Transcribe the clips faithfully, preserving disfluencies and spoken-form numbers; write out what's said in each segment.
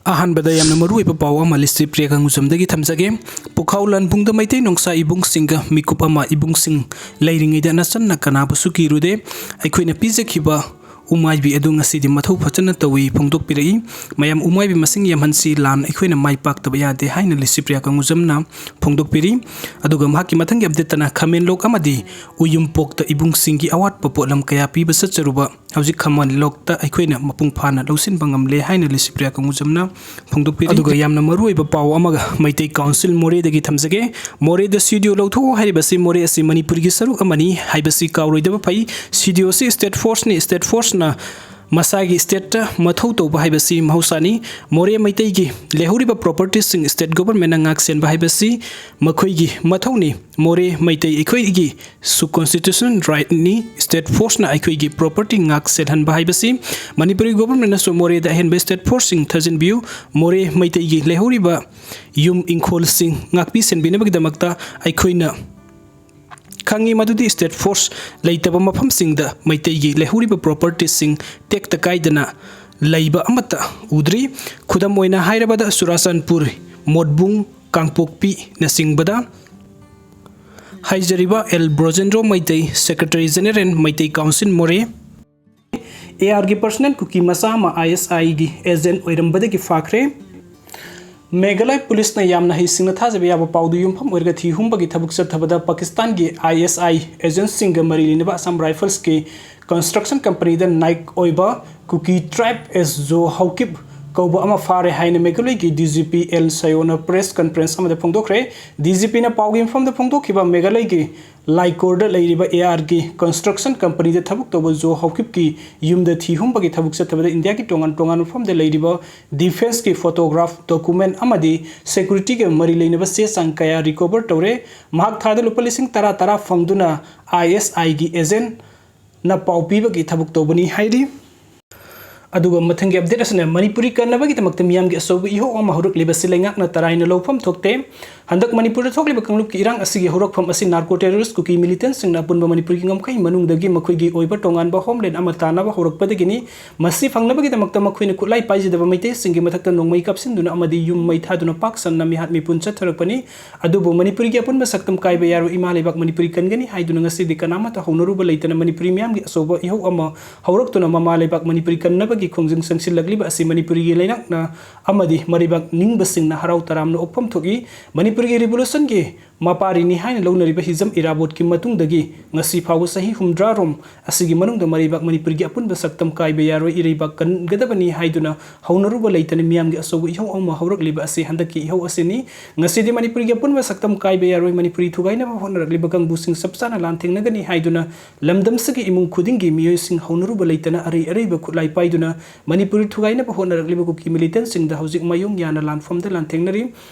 ꯑꯍꯥꯟꯕꯗ ꯌꯥꯝꯅ ꯃꯔꯨꯑꯣꯏꯕ ꯄꯥꯎ ꯑꯃ ꯂꯤꯁꯤꯄ꯭ꯔꯤꯌꯥ ꯀꯪꯒꯨꯖꯝꯗꯒꯤ ꯊꯝꯖꯒꯦ꯫ ꯄꯨꯈꯥꯎ ꯂꯥꯟꯕꯨꯡꯗ ꯃꯩꯇꯩ ꯅꯣꯡꯁꯥ ꯏꯕꯨꯡꯁꯤꯡꯒ ꯃꯤꯀꯨꯞ ꯑꯃ ꯏꯕꯨꯡꯁꯤꯡ ꯂꯩꯔꯤꯉꯩꯗ ꯅꯆꯟꯅ ꯀꯅꯥꯕꯨꯁꯨ ꯀꯤꯔꯨꯗꯦ꯫ ꯑꯩꯈꯣꯏꯅ ꯄꯤꯖꯈꯤꯕ ꯎꯃꯥꯏꯕꯤ ꯑꯗꯨ ꯉꯁꯤꯗꯤ ꯃꯊꯧ ꯐꯖꯅ ꯇꯧꯏ ꯐꯣꯡꯗꯣꯛꯄꯤꯔꯛꯏ꯫ ꯃꯌꯥꯝ ꯎꯃꯥꯏꯕꯤ ꯃꯁꯤꯡ ꯌꯥꯝꯍꯟꯁꯤ, ꯂꯥꯟ ꯑꯩꯈꯣꯏꯅ ꯃꯥꯏ ꯄꯥꯛꯇꯕ ꯌꯥꯗꯦ ꯍꯥꯏꯅ ꯂꯤꯁꯤꯄ꯭ꯔꯤꯌꯥ ꯀꯪꯒꯨꯖꯝꯅ ꯐꯣꯡꯗꯣꯛꯄꯤꯔꯤ꯫ ꯑꯗꯨꯒ ꯃꯍꯥꯛꯀꯤ ꯃꯊꯪꯒꯤ ꯑꯞꯗꯦꯠꯇꯅ ꯈꯥꯃꯦꯟꯂꯣꯛ ꯑꯃꯗꯤ ꯎꯌꯨꯝꯄꯣꯛꯇ ꯏꯕꯨꯡꯁꯤꯡꯒꯤ ꯑꯋꯥꯠꯄ ꯄꯣꯠꯂꯝ ꯀꯌꯥ ꯄꯤꯕ ꯆꯠꯆꯔꯨꯕ ꯍꯧꯖꯤꯛ ꯈꯥꯃꯦꯟꯂꯣꯛꯇ ꯑꯩꯈꯣꯏꯅ ꯃꯄꯨꯡ ꯐꯥꯅ ꯂꯧꯁꯤꯟꯕ ꯉꯝꯂꯦ ꯍꯥꯏꯅ ꯂꯤꯁꯤꯄ꯭ꯔꯤꯌꯥ ꯀꯪꯒꯨꯖꯝꯅ ꯐꯣꯡꯗꯣꯛꯄꯤꯔꯤ꯫ ꯑꯗꯨꯒ ꯌꯥꯝꯅ ꯃꯔꯨꯑꯣꯏꯕ ꯄꯥꯎ ꯑꯃꯒ ꯃꯩꯇꯩ ꯀꯥꯎꯟꯁꯤꯜ ꯃꯣꯔꯦꯗꯒꯤ ꯊꯝꯖꯒꯦ꯫ ꯃꯣꯔꯦꯗ ꯁꯤ ꯗꯤ ꯑꯣ ꯂꯧꯊꯣꯛꯑꯣ ꯍꯥꯏꯔꯤꯕꯁꯤ ꯃꯣꯔꯦ ꯑꯁꯤ ꯃꯅꯤꯄꯨꯔꯒꯤ ꯁꯔꯨꯛ ꯑꯃꯅꯤ ꯍꯥꯏꯕꯁꯤ ꯀꯥꯎꯔꯣꯏꯗꯕ ꯐꯩ꯫ ꯁꯤ ꯗꯤ ꯑꯣ ꯁꯤ ꯁ꯭ꯇꯦꯠ ꯐꯣꯔꯁꯅꯤ꯫ ꯁ꯭ꯇꯦꯠ ꯐꯣꯔꯁꯅ ꯃꯁꯥꯒꯤ ꯁ꯭ꯇꯦꯠꯇ ꯃꯊꯧ ꯇꯧꯕ ꯍꯥꯏꯕꯁꯤ ꯃꯍꯧꯁꯥꯅꯤ꯫ ꯃꯣꯔꯦ ꯃꯩꯇꯩꯒꯤ ꯂꯩꯍꯧꯔꯤꯕ ꯄ꯭ꯔꯣꯄꯔꯇꯤꯁꯤꯡ ꯁ꯭ꯇꯦꯠ ꯒꯣꯚꯔꯟꯃꯦꯟꯠꯅ ꯉꯥꯛ ꯁꯦꯟꯕ ꯍꯥꯏꯕꯁꯤ ꯃꯈꯣꯏꯒꯤ ꯃꯊꯧꯅꯤ꯫ ꯃꯣꯔꯦ ꯃꯩꯇꯩ ꯑꯩꯈꯣꯏꯒꯤ ꯁꯨ ꯀꯣꯟꯁꯇꯤꯇ꯭ꯌꯨꯁꯅꯦꯜ ꯔꯥꯏꯠꯅꯤ꯫ ꯁ꯭ꯇꯦꯠ ꯐꯣꯔꯁꯅ ꯑꯩꯈꯣꯏꯒꯤ ꯄ꯭ꯔꯣꯄꯔꯇꯤ ꯉꯥꯛ ꯁꯦꯜꯍꯟꯕ ꯍꯥꯏꯕꯁꯤ꯫ ꯃꯅꯤꯄꯨꯔꯤ ꯒꯣꯚꯔꯟꯃꯦꯟꯠꯅꯁꯨ ꯃꯣꯔꯦꯗ ꯑꯍꯦꯟꯕ ꯁ꯭ꯇꯦꯠ ꯐꯣꯔꯁꯁꯤꯡ ꯊꯥꯖꯤꯟꯕꯤꯌꯨ꯫ ꯃꯣꯔꯦ ꯃꯩꯇꯩꯒꯤ ꯂꯩꯍꯧꯔꯤꯕ ꯌꯨꯝ ꯏꯪꯈꯣꯜꯁꯤꯡ ꯉꯥꯛꯄꯤ ꯁꯦꯟꯕꯤꯅꯕꯒꯤꯗꯃꯛꯇ ꯑꯩꯈꯣꯏꯅ ꯈꯪꯉꯤ ꯃꯗꯨꯗꯤ ꯁ꯭ꯇꯦꯠ ꯐꯣꯔꯁ ꯂꯩꯇꯕ ꯃꯐꯝꯁꯤꯡꯗ ꯃꯩꯇꯩꯒꯤ ꯂꯩꯍꯧꯔꯤꯕ ꯄ꯭ꯔꯣꯄꯔꯇꯤꯁꯤꯡ ꯇꯦꯛꯇ ꯀꯥꯏꯗꯅ ꯂꯩꯕ ꯑꯃꯠꯇ ꯎꯗ꯭ꯔꯤ꯫ ꯈꯨꯗꯝ ꯑꯣꯏꯅ ꯍꯥꯏꯔꯕꯗ ꯆꯨꯔꯥꯆꯥꯟꯄꯨꯔ, ꯃꯣꯠꯕꯨꯡ, ꯀꯥꯡꯄꯣꯛꯄꯤꯅꯆꯤꯡꯕꯗ ꯍꯥꯏꯖꯔꯤꯕ L Brojendro Meitei, secretary general, Meitei council Moreh, A ꯑꯥꯔꯒꯤ personal ꯀꯨꯀꯤ ꯃꯆꯥ ꯑꯃ ꯑꯥꯏ ꯑꯦꯁ ꯑꯥꯏꯒꯤ ꯑꯦꯖꯦꯟꯠ ꯑꯣꯏꯔꯝꯕꯗꯒꯤ ꯐꯥꯈ꯭ꯔꯦ꯫ ꯃꯦꯘꯥꯂꯌ ꯄꯨꯂꯤꯁꯅ ꯌꯥꯝꯅ ꯍꯩꯁꯤꯡꯅ ꯊꯥꯖꯕ ꯌꯥꯕ ꯄꯥꯎꯗ ꯌꯨꯝꯐꯝ ꯑꯣꯏꯔꯒ ꯊꯤ ꯍꯨꯝꯕꯒꯤ ꯊꯕꯛ ꯆꯠꯊꯕꯗ ꯄꯥꯀꯤꯁꯇꯥꯟꯒꯤ ꯑꯥꯏ ꯑꯦꯁ ꯑꯥꯏ ꯑꯦꯖꯦꯟꯠꯁꯤꯡꯒ ꯃꯔꯤ ꯂꯩꯅꯕ ꯑꯁꯥꯝ ꯔꯥꯏꯐꯜꯁꯀꯤ ꯀꯟꯁꯇ꯭ꯔꯛꯁꯟ ꯀꯝꯄꯅꯤꯗ ꯅꯥꯏꯛ ꯑꯣꯏꯕ ꯀꯨꯀꯤ ꯇ꯭ꯔꯥꯏꯕ ꯑꯦꯁ ꯖꯣ ꯍꯧꯀꯤꯞ ꯀꯧꯕ ꯑꯃ ꯐꯥꯔꯦ ꯍꯥꯏꯅ ꯃꯦꯘꯥꯂꯌꯒꯤ ꯗꯤ ꯖꯤ ꯄꯤ ꯑꯦꯜ ꯁꯌꯣꯅ ꯄ꯭ꯔꯦꯁ ꯀꯟꯐꯔꯦꯟꯁ ꯑꯃꯗ ꯐꯣꯡꯗꯣꯛꯈ꯭ꯔꯦ꯫ ꯗꯤ ꯖꯤ ꯄꯤꯅ ꯄꯥꯎꯒꯤ ꯃꯐꯝꯗ ꯐꯣꯡꯗꯣꯛꯈꯤꯕ ꯃꯦꯘꯥꯂꯌꯒꯤ ꯂꯥꯏꯀꯣꯔꯗ ꯂꯩꯔꯤꯕ ꯑꯦ ꯑꯥꯔꯒꯤ ꯀꯟꯁꯇ꯭ꯔꯛꯁꯟ ꯀꯝꯄꯅꯤꯗ ꯊꯕꯛ ꯇꯧꯕ ꯖꯣ ꯍꯧꯀꯤꯞꯀꯤ ꯌꯨꯝꯗ ꯊꯤ ꯍꯨꯝꯕꯒꯤ ꯊꯕꯛ ꯆꯠꯊꯕꯗ ꯏꯟꯗꯤꯌꯥꯒꯤ ꯇꯣꯉꯥꯟ ꯇꯣꯉꯥꯟꯕ ꯃꯐꯝꯗ ꯂꯩꯔꯤꯕ ꯗꯤꯐꯦꯟꯁꯀꯤ ꯐꯣꯇꯣꯒ꯭ꯔꯥꯐ, ꯗꯣꯀꯨꯃꯦꯟ ꯑꯃꯗꯤ ꯁꯦꯀ꯭ꯌꯨꯔꯤꯇꯤꯒ ꯃꯔꯤ ꯂꯩꯅꯕ ꯆꯦ ꯆꯥꯡ ꯀꯌꯥ ꯔꯤꯀꯣꯚꯔ ꯇꯧꯔꯦ꯫ ꯃꯍꯥꯛ ꯊꯥꯗ ꯂꯨꯄꯥ ꯂꯤꯁꯤꯡ ꯇꯔꯥ ꯇꯔꯥ ꯐꯪꯗꯨꯅ ꯑꯥꯏ ꯑꯦꯁ ꯑꯥꯏꯒꯤ ꯑꯦꯖꯦꯟꯠꯅ ꯄꯥꯎ ꯄꯤꯕꯒꯤ ꯊꯕꯛ ꯇꯧꯕꯅꯤ ꯍꯥꯏꯔꯤ꯫ ꯑꯗꯨꯒ ꯃꯊꯪꯒꯤ ꯑꯞꯗꯦꯠ ꯑꯁꯤꯅ ꯃꯅꯤꯄꯨꯔꯤ ꯀꯟꯅꯕꯒꯤꯗꯃꯛꯇ ꯃꯤꯌꯥꯝꯒꯤ ꯑꯆꯧꯕ ꯏꯍꯧ ꯑꯃ ꯍꯧꯔꯛꯂꯤꯕꯁꯤ ꯂꯩꯉꯥꯛꯅ ꯇꯔꯥꯏꯅ ꯂꯧꯐꯝ ꯊꯣꯛꯇꯦ꯫ ꯍꯟꯗꯛ ꯃꯅꯤꯄꯨꯔꯗ ꯊꯣꯛꯂꯤꯕ ꯀꯥꯡꯂꯨꯞꯀꯤ ꯏꯔꯥꯡ ꯑꯁꯤꯒꯤ ꯍꯧꯔꯛꯐꯝ ꯑꯁꯤ ꯅꯥꯔꯀꯣ ꯇꯦꯔꯣꯔꯤꯁ ꯀꯨꯀꯤ ꯃꯤꯂꯤꯇꯦꯟꯁꯤꯡꯅ ꯑꯄꯨꯟꯕ ꯃꯅꯤꯄꯨꯔꯒꯤ ꯉꯝꯈꯩ ꯃꯅꯨꯡꯗꯒꯤ ꯃꯈꯣꯏꯒꯤ ꯑꯣꯏꯕ ꯇꯣꯉꯥꯟꯕ ꯍꯣꯝꯂꯦꯟ ꯑꯃ ꯇꯥꯟꯅꯕ ꯍꯧꯔꯛꯄꯗꯒꯤꯅꯤ꯫ ꯃꯁꯤ ꯐꯪꯅꯕꯒꯤꯗꯃꯛꯇ ꯃꯈꯣꯏꯅ ꯈꯨꯠꯂꯥꯏ ꯄꯥꯏꯖꯗꯕ ꯃꯩꯇꯩꯁꯤꯡꯒꯤ ꯃꯊꯛꯇ ꯅꯣꯡꯃꯩ ꯀꯥꯞꯁꯤꯟꯗꯨꯅ ꯑꯃꯗꯤ ꯌꯨꯝ ꯃꯩ ꯊꯥꯗꯨꯅ ꯄꯥꯛ ꯁꯟꯅ ꯃꯤꯍꯥꯠ ꯃꯤꯄꯨꯟ ꯆꯠꯊꯔꯛꯄꯅꯤ꯫ ꯑꯗꯨꯕꯨ ꯃꯅꯤꯄꯨꯔꯒꯤ ꯑꯄꯨꯟꯕ ꯁꯛꯇꯝ ꯀꯥꯏꯕ ꯌꯥꯔꯣꯏ, ꯏꯃꯥ ꯂꯩꯕꯥꯛ ꯃꯅꯤꯄꯨꯔꯤ ꯀꯟꯒꯅꯤ ꯍꯥꯏꯗꯨꯅ ꯉꯁꯤꯗꯤ ꯀꯅꯥꯃꯠꯇ ꯍꯧꯅꯔꯨꯕ ꯂꯩꯇꯅ ꯃꯅꯤꯄꯨꯔꯤ ꯃꯤꯌꯥꯝꯒꯤ ꯑꯆꯧꯕ ꯏꯍꯧ ꯑꯃ ꯍꯧꯔꯛꯇꯨꯅ ꯃꯃꯥ ꯂꯩꯕꯥꯛ ꯃꯅꯤꯄꯨꯔꯤ ꯀꯟꯅꯕꯒꯤ ꯈꯣꯡꯖꯪ ꯆꯪꯁꯤꯜꯂꯛꯂꯤꯕ ꯑꯁꯤ ꯃꯅꯤꯄꯨꯔꯒꯤ ꯂꯩꯉꯥꯛꯅ ꯑꯃꯗꯤ ꯃꯔꯩꯕꯥꯛ ꯅꯤꯡꯕꯁꯤꯡꯅ ꯍꯔꯥꯎ ꯇꯔꯥꯝꯅ ꯑꯣꯛꯐꯝ ꯊꯣꯛꯏ꯫ ꯃꯅꯤꯄꯨꯔꯒꯤ ꯔꯤꯚꯣꯂꯨꯁꯟꯒꯤ ꯃꯄꯥꯔꯤꯅꯤ ꯍꯥꯏꯅ ꯂꯧꯅꯔꯤꯕ ꯍꯤꯖꯝ ꯏꯔꯥꯕꯣꯠꯀꯤ ꯃꯇꯨꯡꯗꯒꯤ ꯉꯁꯤ ꯐꯥꯎꯕ ꯆꯍꯤ ꯍꯨꯝꯗ꯭ꯔꯥ ꯔꯣꯝ ꯑꯁꯤꯒꯤ ꯃꯅꯨꯡꯗ ꯃꯔꯩꯕꯥꯛ ꯃꯅꯤꯄꯨꯔꯒꯤ ꯑꯄꯨꯟꯕ ꯁꯛꯇꯝ ꯀꯥꯏꯕ ꯌꯥꯔꯣꯏ, ꯏꯔꯩꯕꯥꯛ ꯀꯟꯒꯗꯕꯅꯤ ꯍꯥꯏꯗꯨꯅ ꯍꯧꯅꯔꯨꯕ ꯂꯩꯇꯅ ꯃꯤꯌꯥꯝꯒꯤ ꯑꯆꯧꯕ ꯏꯍꯧ ꯑꯃ ꯍꯧꯔꯛꯂꯤꯕ ꯑꯁꯤ ꯍꯟꯗꯛꯀꯤ ꯏꯍꯧ ꯑꯁꯤꯅꯤ꯫ ꯉꯁꯤꯗꯤ ꯃꯅꯤꯄꯨꯔꯒꯤ ꯑꯄꯨꯟꯕ ꯁꯛꯇꯝ ꯀꯥꯏꯕ ꯌꯥꯔꯣꯏ, ꯃꯅꯤꯄꯨꯔꯤ ꯊꯨꯒꯥꯏꯅꯕ ꯍꯣꯠꯅꯔꯛꯂꯤꯕ ꯀꯥꯡꯕꯨꯁꯤꯡ ꯆꯞ ꯆꯥꯅ ꯂꯥꯟꯊꯦꯡꯅꯒꯅꯤ ꯍꯥꯏꯗꯨꯅ ꯂꯝꯗꯝꯁꯤꯒꯤ ꯏꯃꯨꯡ ꯈꯨꯗꯤꯡꯒꯤ ꯃꯤꯑꯣꯏꯁꯤꯡ ꯍꯧꯅꯔꯨꯕ ꯂꯩꯇꯅ ꯑꯔꯩ ꯑꯔꯩꯕ ꯈꯨꯠꯂꯥꯏ ꯄꯥꯏꯗꯨꯅ ꯃꯅꯤꯄꯨꯔꯤ ꯊꯨꯒꯥꯏꯅꯕ ꯍꯣꯠꯅꯔꯛꯂꯤꯕ ꯀꯨꯀꯤ ꯃꯤꯂꯤꯇꯦꯟꯁꯤꯡꯗ ꯍꯧꯖꯤꯛ ꯃꯥꯌꯣꯡ ꯌꯥꯅ ꯂꯥꯟꯐꯝꯗ ꯂꯥꯟꯊꯦꯡꯅꯔꯤ꯫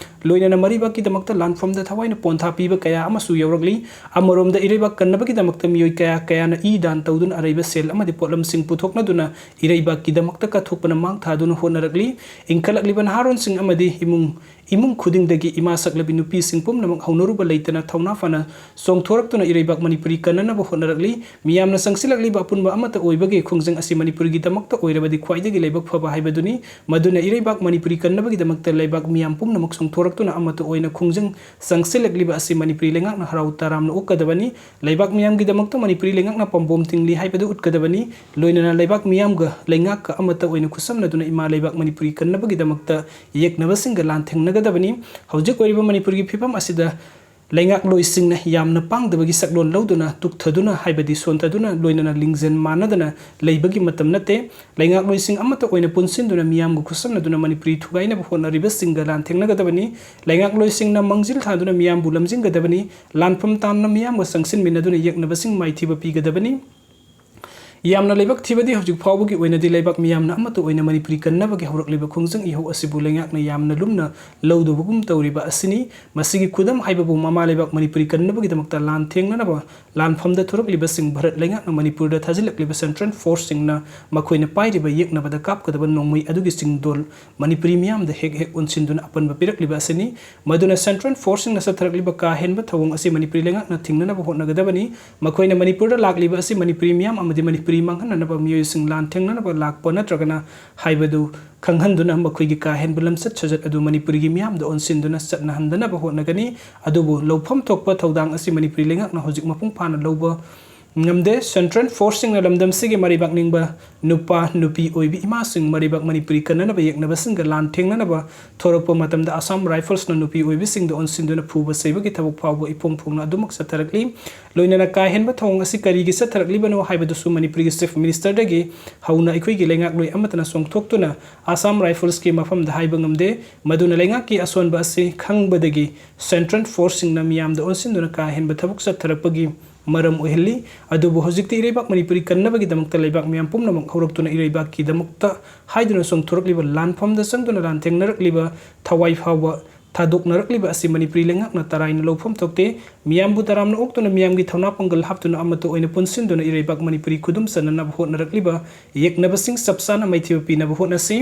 ꯂꯣꯏꯅꯅ ꯃꯔꯩꯕꯥꯛꯀꯤꯗꯃꯛꯇ ꯂꯥꯟꯐꯝꯗ ꯊꯋꯥꯏꯅ ꯄꯣꯟꯊꯥ ꯄꯤꯕ ꯀꯌꯥ ꯑꯃꯁꯨ ꯌꯥꯎꯔꯛꯂꯤ꯫ ꯑꯃꯔꯣꯝꯗ ꯏꯔꯩꯕꯥꯛ ꯀꯟꯅꯕꯒꯤꯗꯃꯛꯇ ꯃꯤꯑꯣꯏ ꯀꯌꯥ ꯀꯌꯥꯅ ꯏ ꯗꯥꯟ ꯇꯧꯗꯨꯅ ꯑꯔꯩꯕ ꯁꯦꯜ ꯑꯃꯗꯤ ꯄꯣꯠꯂꯝꯁꯤꯡ ꯄꯨꯊꯣꯛꯅꯗꯨꯅ ꯏꯔꯩꯕꯥꯛꯀꯤꯗꯃꯛꯇ ꯀꯠꯊꯣꯛꯄꯅ ꯃꯥꯡ ꯊꯥꯗꯨꯅ ꯍꯣꯠꯅꯔꯛꯂꯤ꯫ ꯏꯟꯈꯠꯂꯛꯂꯤꯕ ꯅꯍꯥꯔꯣꯟꯁꯤꯡ ꯑꯃꯗꯤ ꯏꯃꯨꯡ ꯏꯃꯨꯡ ꯈꯨꯗꯤꯡꯗꯒꯤ ꯏꯃꯥ ꯁꯛꯂꯕꯤ ꯅꯨꯄꯤꯁꯤꯡ ꯄꯨꯝꯅꯃꯛ ꯍꯧꯅꯔꯨꯕ ꯂꯩꯇꯅ ꯊꯧꯅꯥ ꯐꯅ ꯆꯣꯡꯊꯣꯔꯛꯇꯨꯅ ꯏꯔꯩꯕꯥꯛ ꯃꯅꯤꯄꯨꯔꯤ ꯀꯟꯅꯅꯕ ꯍꯣꯠꯅꯔꯛꯂꯤ꯫ ꯃꯤꯌꯥꯝꯅ ꯆꯪꯁꯤꯜꯂꯛꯂꯤꯕ ꯑꯄꯨꯟꯕ ꯑꯃꯠꯇ ꯑꯣꯏꯕꯒꯤ ꯈꯣꯡꯖꯪ ꯑꯁꯤ ꯃꯅꯤꯄꯨꯔꯒꯤꯗꯃꯛꯇ ꯑꯣꯏꯔꯕꯗꯤ ꯈ꯭ꯋꯥꯏꯗꯒꯤ ꯂꯥꯏꯕꯛ ꯐꯕ ꯍꯥꯏꯕꯗꯨꯅꯤ꯫ ꯃꯗꯨꯅ ꯏꯔꯩꯕꯥꯛ ꯃꯅꯤꯄꯨꯔꯤ ꯀꯟꯅꯕꯒꯤꯗꯃꯛꯇ ꯂꯩꯕꯥꯛ ꯃꯤꯌꯥꯝ ꯄꯨꯝꯅꯃꯛ ꯆꯣꯡꯊꯣꯔꯛꯇꯨꯅ ꯑꯃꯠꯇ ꯑꯣꯏꯅ ꯈꯣꯡꯖꯪ ꯆꯪꯁꯤꯜꯂꯛꯂꯤꯕ ꯑꯁꯤ ꯃꯅꯤꯄꯨꯔꯤ ꯂꯩꯉꯥꯛꯅ ꯍꯔꯥꯎ ꯇꯔꯥꯝꯅ ꯑꯣꯛꯀꯗꯕꯅꯤ꯫ ꯂꯩꯕꯥꯛ ꯃꯤꯌꯥꯝꯒꯤꯗꯃꯛꯇ ꯃꯅꯤꯄꯨꯔꯤ ꯂꯩꯉꯥꯛꯅ ꯄꯥꯝꯕꯣꯝ ꯊꯤꯡꯂꯤ ꯍꯥꯏꯕꯗꯨ ꯎꯠꯀꯗꯕꯅꯤ꯫ ꯂꯣꯏꯅꯅ ꯂꯩꯕꯥꯛ ꯃꯤꯌꯥꯝꯒ ꯂꯩꯉꯥꯛꯀ ꯑꯃꯠꯇ ꯑꯣꯏꯅ ꯈꯨꯠꯁꯝꯅꯗꯨꯅ ꯏꯃꯥ ꯂꯩꯕꯥꯛ ꯃꯅꯤꯄꯨꯔꯤ ꯀꯟꯅꯕꯒꯤꯗꯃꯛꯇ ꯌꯦꯛꯅꯕꯁꯤꯡꯒ ꯂꯥꯟꯊꯦꯡꯅꯒꯗꯕꯅꯤ꯫ ꯍꯧꯖꯤꯛ ꯑꯣꯏꯔꯤꯕ ꯃꯅꯤꯄꯨꯔꯒꯤ ꯐꯤꯕꯝ ꯑꯁꯤꯗ ꯂꯩꯉꯥꯛꯂꯣꯏꯁꯤꯡꯅ ꯌꯥꯝꯅ ꯄꯥꯡꯗꯕꯒꯤ ꯁꯛꯂꯣꯟ ꯂꯧꯗꯨꯅ, ꯇꯨꯛꯊꯗꯨꯅ ꯍꯥꯏꯕꯗꯤ ꯁꯣꯟꯊꯗꯨꯅ, ꯂꯣꯏꯅꯅ ꯂꯤꯡꯖꯦꯜ ꯃꯥꯟꯅꯗꯅ ꯂꯩꯕꯒꯤ ꯃꯇꯝ ꯅꯠꯇꯦ꯫ ꯂꯩꯉꯥꯛꯂꯣꯏꯁꯤꯡ ꯑꯃꯠꯇ ꯑꯣꯏꯅ ꯄꯨꯟꯁꯤꯟꯗꯨꯅ ꯃꯤꯌꯥꯝꯒ ꯈꯨꯠꯁꯝꯅꯗꯨꯅ ꯃꯅꯤꯄꯨꯔꯤ ꯊꯨꯒꯥꯏꯅꯕ ꯍꯣꯠꯅꯔꯤꯕꯁꯤꯡꯒ ꯂꯥꯟꯊꯦꯡꯅꯒꯗꯕꯅꯤ꯫ ꯂꯩꯉꯥꯛꯂꯣꯏꯁꯤꯡꯅ ꯃꯥꯡꯖꯤꯜ ꯊꯥꯗꯨꯅ ꯃꯤꯌꯥꯝꯕꯨ ꯂꯝꯖꯤꯡꯒꯗꯕꯅꯤ꯫ ꯂꯥꯟꯐꯝ ꯇꯥꯟꯅ ꯃꯤꯌꯥꯝꯒ ꯆꯪꯁꯤꯟꯃꯤꯟꯅꯗꯨꯅ ꯌꯦꯛꯅꯕꯁꯤꯡ ꯃꯥꯏꯊꯤꯕ ꯄꯤꯒꯗꯕꯅꯤ꯫ ꯌꯥꯝꯅ ꯂꯥꯏꯕꯛ ꯊꯤꯕꯗꯤ ꯍꯧꯖꯤꯛ ꯐꯥꯎꯕꯒꯤ ꯑꯣꯏꯅꯗꯤ ꯂꯩꯕꯥꯛ ꯃꯤꯌꯥꯝꯅ ꯑꯃꯠꯇ ꯑꯣꯏꯅ ꯃꯅꯤꯄꯨꯔꯤ ꯀꯟꯅꯕꯒꯤ ꯍꯧꯔꯛꯂꯤꯕ ꯈꯣꯡꯖꯪ ꯏꯍꯧ ꯑꯁꯤꯕꯨ ꯂꯩꯉꯥꯛꯅ ꯌꯥꯝꯅ ꯂꯨꯝꯅ ꯂꯧꯗꯕꯒꯨꯝ ꯇꯧꯔꯤꯕ ꯑꯁꯤꯅꯤ꯫ ꯃꯁꯤꯒꯤ ꯈꯨꯗꯝ ꯍꯥꯏꯕꯕꯨ ꯃꯃꯥ ꯂꯩꯕꯥꯛ ꯃꯅꯤꯄꯨꯔꯤ ꯀꯟꯅꯕꯒꯤꯗꯃꯛꯇ ꯂꯥꯟ ꯊꯦꯡꯅꯅꯕ ꯂꯥꯟꯐꯝꯗ ꯊꯣꯔꯛꯂꯤꯕꯁꯤꯡ ꯚꯥꯔꯠ ꯂꯩꯉꯥꯛꯅ ꯃꯅꯤꯄꯨꯔꯗ ꯊꯥꯖꯤꯜꯂꯛꯂꯤꯕ central forceꯁꯤꯡꯅ ꯃꯈꯣꯏꯅ ꯄꯥꯏꯔꯤꯕ ꯌꯦꯛꯅꯕꯗ ꯀꯥꯞꯀꯗꯕ ꯅꯣꯡꯃꯩ ꯑꯗꯨꯒꯤ ꯆꯤꯡꯗꯣꯜ ꯃꯅꯤꯄꯨꯔꯤ ꯃꯤꯌꯥꯝꯗ ꯍꯦꯛ ꯍꯦꯛ ꯑꯣꯟꯁꯤꯟꯗꯨꯅ ꯑꯄꯟꯕ ꯄꯤꯔꯛꯂꯤꯕ ꯑꯁꯤꯅꯤ꯫ ꯃꯗꯨꯅ central forceꯁꯤꯡꯅ ꯆꯠꯊꯔꯛꯂꯤꯕ ꯀꯥ ꯍꯦꯟꯕ ꯊꯧꯑꯣꯡ ꯑꯁꯤ ꯃꯅꯤꯄꯨꯔꯤ ꯂꯩꯉꯥꯛꯅ ꯊꯤꯡꯅꯅꯕ ꯍꯣꯠꯅꯒꯗꯕꯅꯤ꯫ ꯃꯈꯣꯏꯅ ꯃꯅꯤꯄꯨꯔꯗ ꯂꯥꯛꯂꯤꯕ ꯑꯁꯤ ꯃꯅꯤꯄꯨꯔꯤ ꯃꯤꯌꯥꯝ ꯑꯃꯗꯤ ꯃꯅꯤꯄꯨꯔꯤ ꯃꯥꯡꯍꯟꯅꯅꯕ ꯃꯤꯑꯣꯏꯁꯤꯡ ꯂꯥꯟ ꯊꯦꯡꯅꯅꯕ ꯂꯥꯛꯄ ꯅꯠꯇ꯭ꯔꯒꯅ ꯍꯥꯏꯕꯗꯨ ꯈꯪꯍꯟꯗꯨꯅ ꯃꯈꯣꯏꯒꯤ ꯀꯥ ꯍꯦꯟꯕ ꯂꯝꯆꯠ ꯁꯥꯖꯠ ꯑꯗꯨ ꯃꯅꯤꯄꯨꯔꯤꯒꯤ ꯃꯤꯌꯥꯝꯗ ꯑꯣꯟꯁꯤꯟꯗꯨꯅ ꯆꯠꯅꯍꯟꯗꯅꯕ ꯍꯣꯠꯅꯒꯅꯤ꯫ ꯑꯗꯨꯕꯨ ꯂꯧꯐꯝ ꯊꯣꯛꯄ ꯊꯧꯗꯥꯡ ꯑꯁꯤ ꯃꯅꯤꯄꯨꯔꯤ ꯂꯩꯉꯥꯛꯅ ꯍꯧꯖꯤꯛ ꯃꯄꯨꯡ ꯐꯥꯅ ꯂꯧꯕ ꯉꯝꯗꯦ꯫ central forceꯁꯤꯡꯅ ꯂꯝꯗꯝꯁꯤꯒꯤ ꯃꯔꯩꯕꯥꯛ ꯅꯤꯡꯕ ꯅꯨꯄꯥ, ꯅꯨꯄꯤ ꯑꯣꯏꯕꯤ ꯏꯃꯥꯁꯤꯡ, ꯃꯔꯩꯕꯥꯛ ꯃꯅꯤꯄꯨꯔꯤ ꯀꯟꯅꯅꯕ ꯌꯦꯛꯅꯕꯁꯤꯡꯒ ꯂꯥꯟ ꯊꯦꯡꯅꯅꯕ ꯊꯣꯔꯛꯄ ꯃꯇꯝꯗ Assam Riflesꯅ ꯅꯨꯄꯤ ꯑꯣꯏꯕꯤꯁꯤꯡꯗ ꯑꯣꯟꯁꯤꯟꯗꯨꯅ ꯐꯨꯕ ꯆꯩꯕꯒꯤ ꯊꯕꯛ ꯐꯥꯎꯕ ꯏꯐꯣꯡ ꯐꯣꯡꯅ ꯑꯗꯨꯃꯛ ꯆꯠꯊꯔꯛꯂꯤ꯫ ꯂꯣꯏꯅꯅ ꯀꯥ ꯍꯦꯟꯕ ꯊꯧꯑꯣꯡ ꯑꯁꯤ ꯀꯔꯤꯒꯤ ꯆꯠꯊꯔꯛꯂꯤꯕꯅꯣ ꯍꯥꯏꯕꯗꯨꯁꯨ ꯃꯅꯤꯄꯨꯔꯒꯤ Chief Ministerꯗꯒꯤ ꯍꯧꯅ ꯑꯩꯈꯣꯏꯒꯤ ꯂꯩꯉꯥꯛꯂꯣꯏ ꯑꯃꯠꯇꯅ ꯆꯣꯡꯊꯣꯛꯇꯨꯅ Assam Riflesꯀꯤ ꯃꯐꯝꯗ ꯍꯥꯏꯕ ꯉꯝꯗꯦ꯫ ꯃꯗꯨꯅ ꯂꯩꯉꯥꯛꯀꯤ ꯑꯁꯣꯟꯕ ꯑꯁꯤ ꯈꯪꯕꯗꯒꯤ central forceꯁꯤꯡꯅ ꯃꯤꯌꯥꯝꯗ ꯑꯣꯟꯁꯤꯟꯗꯨꯅ ꯀꯥ ꯍꯦꯟꯕ ꯊꯕꯛ ꯆꯠꯊꯔꯛꯄꯒꯤ ꯃꯔꯝ ꯑꯣꯏꯍꯜꯂꯤ꯫ ꯑꯗꯨꯕꯨ ꯍꯧꯖꯤꯛꯇꯤ ꯏꯔꯩꯕꯥꯛ ꯃꯅꯤꯄꯨꯔꯤ ꯀꯟꯅꯕꯒꯤꯗꯃꯛꯇ ꯂꯩꯕꯥꯛ ꯃꯤꯌꯥꯝ ꯄꯨꯝꯅꯃꯛ ꯍꯧꯔꯛꯇꯨꯅ ꯏꯔꯩꯕꯥꯛꯀꯤꯗꯃꯛꯇ ꯍꯥꯏꯗꯨꯅ ꯆꯣꯡꯊꯣꯔꯛꯂꯤꯕ ꯂꯥꯟꯐꯝꯗ ꯆꯪꯗꯨꯅ ꯂꯥꯟꯊꯦꯡꯅꯔꯛꯂꯤꯕ ꯊꯋꯥꯏ ꯐꯥꯎꯕ ꯊꯥꯗꯣꯛꯅꯔꯛꯂꯤꯕ ꯑꯁꯤ ꯃꯅꯤꯄꯨꯔꯤ ꯂꯩꯉꯥꯛꯅ ꯇꯔꯥꯏꯅ ꯂꯧꯐꯝ ꯊꯣꯛꯇꯦ꯫ ꯃꯤꯌꯥꯝꯕꯨ ꯇꯔꯥꯝꯅ ꯑꯣꯛꯇꯨꯅ ꯃꯤꯌꯥꯝꯒꯤ ꯊꯧꯅꯥ ꯄꯥꯡꯒꯜ ꯍꯥꯞꯇꯨꯅ ꯑꯃꯠꯇ ꯑꯣꯏꯅ ꯄꯨꯟꯁꯤꯟꯗꯨꯅ ꯏꯔꯩꯕꯥꯛ ꯃꯅꯤꯄꯨꯔꯤ ꯈꯨꯗꯨꯝ ꯆꯟꯅꯅꯕ ꯍꯣꯠꯅꯔꯛꯂꯤꯕ ꯌꯦꯛꯅꯕꯁꯤꯡ ꯆꯞ ꯆꯥꯅ ꯃꯥꯏꯊꯤꯕ ꯄꯤꯅꯕ ꯍꯣꯠꯅꯁꯤ꯫